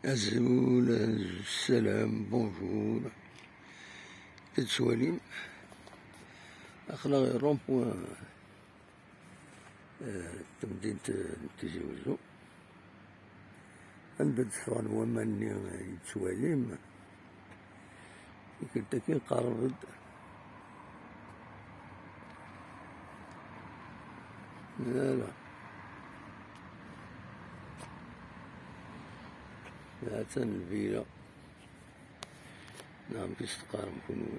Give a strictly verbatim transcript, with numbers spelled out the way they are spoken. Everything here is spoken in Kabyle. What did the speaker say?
Azul, azul, salam, bonjour. Tettwalim, aql-aɣ i rond-point, eh, tamdint n Tizi Wezzu, anda d-ffɣen waman-nni, eh, yettwalim. Tikkelt-agi nqerreb-d. Ala. Atan lvila. Neɣ amek i s-teqqarem kunwi?